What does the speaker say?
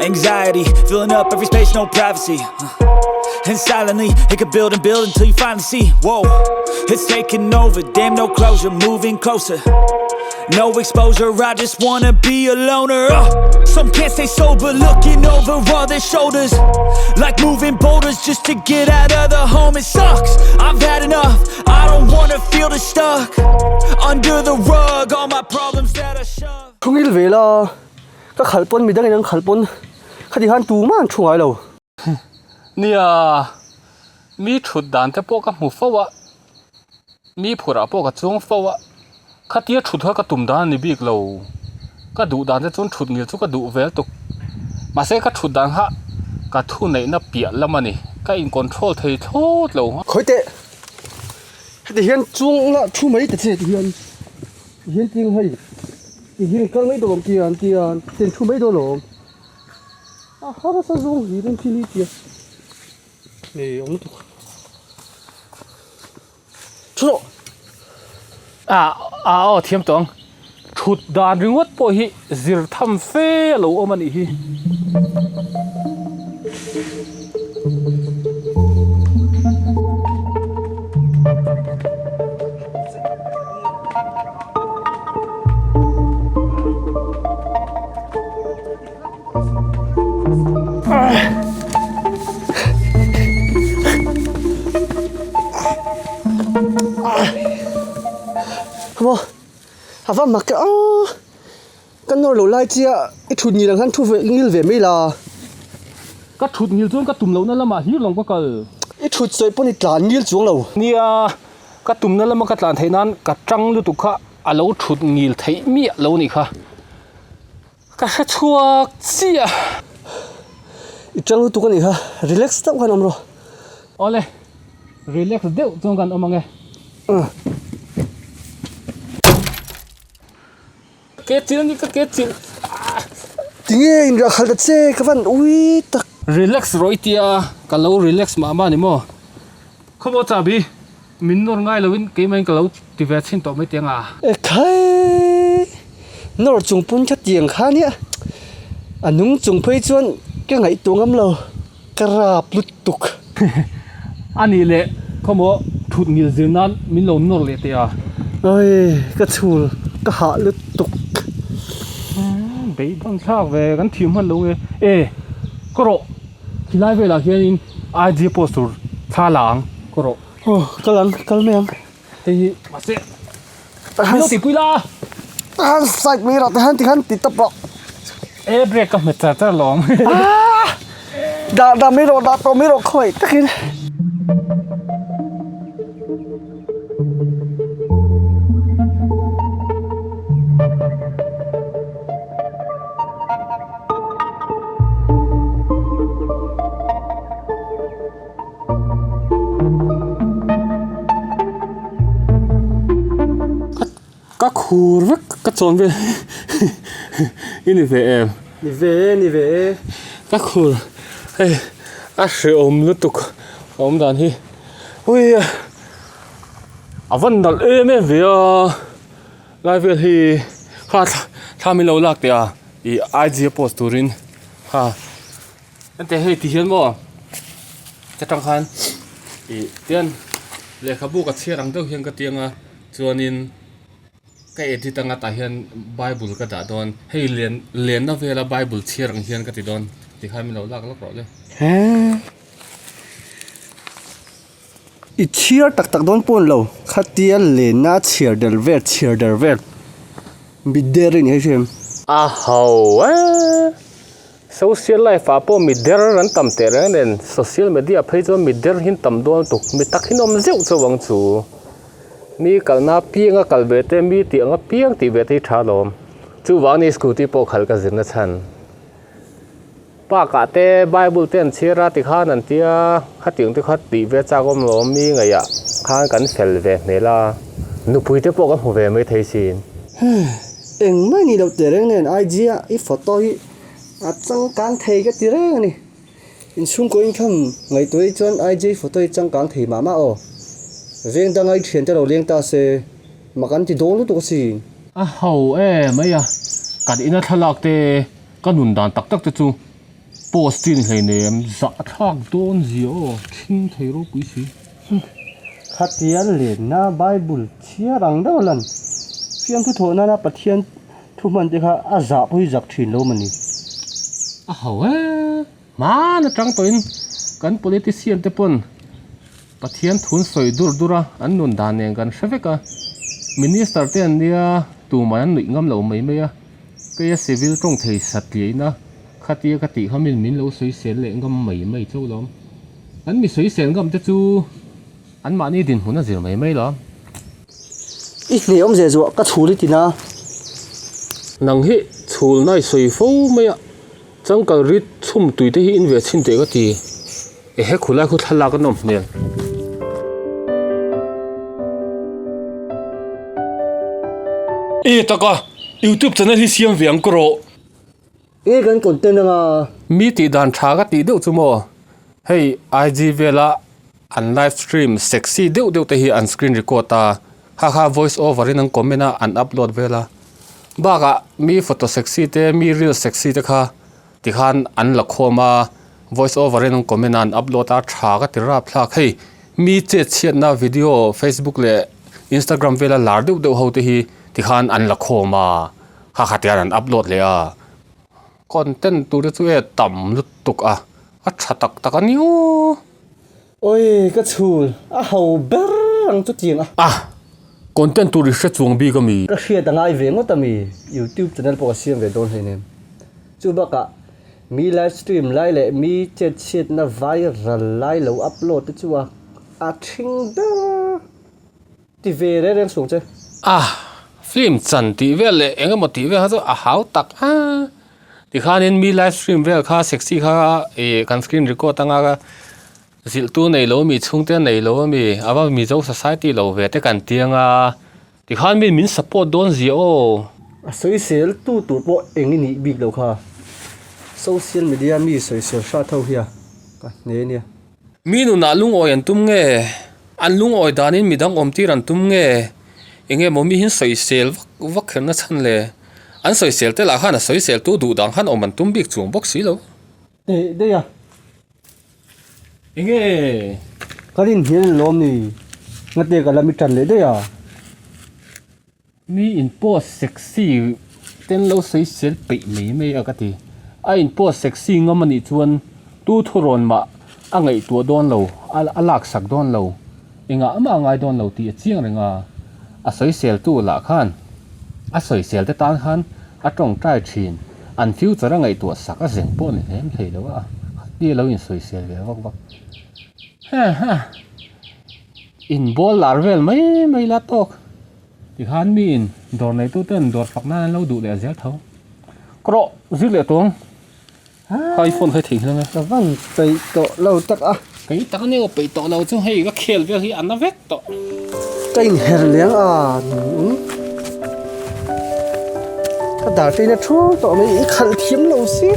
Anxiety, filling up every space, no privacy. And silently, it could build and build until you finally see. Whoa, it's taking over, damn, no closure, moving closer. No exposure, I just wanna be a loner. Some can't stay sober, looking over all their shoulders. Like moving boulders just to get out of the home. It sucks, I've had enough. I don't wanna feel the stuck under the rug. All my problems that I shove. Thungil vela ka khalh pawn midangin an khalh pawn khati khan tumah an thu ngai lo. Nia, mi thut dan te pawh ka hmu fo a, mi phurh ah pawh ka chuang fo a, khatia thut kha ka tum dan a ni bik lo, ka duh dan te chuan thut ngil chu ka duh vel tuk, mahse ka thut dan kha ka thu neihna piah lam a ni, ka in control thei thlawt lo. Khawi teh, heti hian chuang la thu mai ta che ti hian, ti hian ting hei, ti hian kal mai dawn ti an ti an, ti hian thu mai dawn alawm. A harsa zawng hlir in thil hi tia nei awm lutuk. Thu rawh. A a aw thiam tawh ang. Thut dan ringawt pawh hi zir tham fe a lo awm a nih hi. Maw a va mak a ka nawr loh lai chia i thut ngil ang khan thu ve ngil ve mai la. Ka thut ngil chuan ka tum lohna lamah hlir lo ka kal. I thut sawi pawn i tlan ngil chuang lo. Nia ka tumna lama ka tlan theih nan ka tang lutuk kha a lo thut ngil theih miah lo nih kha. Ka hre chhuak chiah. I tang lutuk a nih kha, relax deuh khan awm rawh. Awle, relax deuh chuan kan awm ang e. Ke chil ni ka ke chil. Tinge in rah khalh ta che, ka van ui tak. Relax rawh i tia, ka lo relax mah mah ni maw. Khawmaw chahbi, min nawr ngai loin keimahin ka lo ti ve chhin tawh mai teng a. Ekhai! Nawr chung pawn kha tiang kha nia, a nung chung phei chuan ka ngaihtuah ngam lo, ka rap lutuk. A nih leh khawmaw thut ngil zir nan min lo nawr leh teh a. Oi, ka chhul, ka hah lutuk. Beidawng thlak ve, kan thiam hman lo nge. E, ka rawh. Khilai velah hianin IG post tur thla la ang ka rawh. Aw kal ang kal mai ang. Hei hi mahse min lo tihpui la. Han side mai rawh tihan tikhan ti tawp rawh. E brake ka hmet char char lawm. Dah dah mai rawh dah tawh mai rawh khawngaih takin. Ka khur vek ka chawn vel i ni ve em? Ni ve e, ni ve e. Ka khur hei a hrehawm lutuk a awm dan hi ui a van nalh em em ve a. Lai vel hi kha thla min lo lak teh a ih IG a post turin kha ente hei ti hian maw ta tang khan ih tian lehkhabu ka chhiar ang deuh hian ka tiang a chuanin ka edit anga tah hian bible ka dah dawn hei len lenna vela bible chhiar ang hian ka ti dawn tikhan min lo lak lawk rawh le. I chhiar tak tak dawn pawh lo, khatia lenna chhiar der vel chhiar der vel mit der i ni hei hriam. A ho e! Social life ah pawh mi der an tam teh reng nen social media phei chuan mi der hi an tam dawn tuk, mi tak hi an awm zeuh chauh ang chu. Mi kalna apianga kal ve te, mi tih ang apiang tih ve te hi tha alawm. Chuvang ni scooty pawh khalh ka zirna chhan. Park ah te Bible te an chhiar a tikhan an tia khatiang te kha tih ve chak awm lo mi ngaihah khan kan fel ve hmel a, nupui te pawh kan hmu ve mai thei sin. Engmah ni loh teh reng nen IG a i photo hi a changkang thei ka ti reng a ni. Inchhungkaw income ngaihtuah hi chuan IG photo hi changkang thei mah mah aw. Veng danga i thiante lo leng ta se mak an ti dawn lutuk asin. A ho em mai a, kan ina thlalak te. Ka nun dan tak tak te chu Post chi ni hleinem zahthlak dawn zia aw thing thei ropui si. Khatia lenna Bible chhiar ang deuh a lan fiamthu thawh nana Pathian thu hman te kha a zah pawh hi zak thin lo mawni. A ho e, hman atang tawhin kan politician te pawn Pathian thun sawi dur dur a an nun dan nen kan hre vek a, Minister te an nia tumah an nuih ngam lo mai mai a, keia civil tawng thei satliaina Khatia ka tih kha min min lo sawisel leh ngam mai mai chauh lawm. An mi sawisel ngam te chu an mahni dinhmun a zir mai mai lawm. I hne awm zeh zuah ka chhul i tin a. Nang hi chhul nai sawi fo mai a, changkal rit chhum tui te hi in ve chhin teh ka ti. Ehe khulai khu thlalak a nawm hmel. E taka, YouTube channel hi siam ve ang ka rawh. Nge kan content anga? Mi tih dan tha ka tih deuh chu maw, hei IG vela an live stream sexy deuh deuh te hi an screen record a, kha kha voice over in an comment a an upload vel a, bakah mi photo sexy te mi reel sexy te kha tikhan an la khawm a, voice over in an comment a an upload a tha ka ti rap thlak, hei mi chet chhiatna video facebook leh instagram vela lar deuh deuh ho te hi tikhan an la khawm a. Kha kha tian an upload leh a, content tur te chu e tam lutuk a, a tha tak tak a ni aw. Oi ka chhul a ho ber ang chu tiang a. A, content tur i hre chuang bik a mi. Ka hriat a ngai ve ngawt a mi, youtube channel pawh ka siam ve dawn hleinem. Chu bakah mi live stream lai leh mi chet chhiatna viral lai lo upload te chu a a thing ber. Ti ve reng reng suang che. A, film chan tih vel leh eng emaw tih vel kha chu a hau tak a. Tikhanin mi live stream vel kha sexy kha ih kan screen record anga zilhtu nei lo mi chhungte nei lo ami a va Mizo society lo ve te kan ti anga tikhan mi min support dawn zia aw. A sawisel tu tur pawh eng i nih bik lo kha. Social media mi sawisel hrat ho hi a ka hne nia. Mi nunah lungawi an tum nge? An lungawi danin midang awmtir an tum nge? Enge maw mi hian sawisel vak vak kherna chhan le? An sawisel te lah khan a sawisel tu duh dan khan awm an tum bik chuang bawk si lo. Teh daih a. Enge? Ka rin hian an lawm ni. Ngate ka lam i tan leh daih a. Mi in post sexy ten lo sawisel peih mai mai a ka ti. A in post sexy ngam a nih chuan tu thurawn mah a ngaihtuah dawn lo, a lak sak dawn lo, engah mah a ngai dawn lo tih a chiang reng a. A sawisel tu lah khan a sawisel te tan khan a tawngtai thin, an future a ngaihtuah sak a zeng pawh ni hlem thei lo a, khatia lo in sawisel ve vak vak. Ha ha. Inbual lar vel mai mai la tawk. Tikhan miin dawr neitu ten dawr fak nan an lo duh leh zel tho. Ka rawh zir leh tuang kha i phone kha i theihnghilh ange. Ka van peih tawh lo tak a. Kei tak ania aw peih tawh lo chu hei ka khel vel hi a na vek tawh. Ka inher liang a nung. Ka dar te in a thu tawh mai i khalh thiam lo si.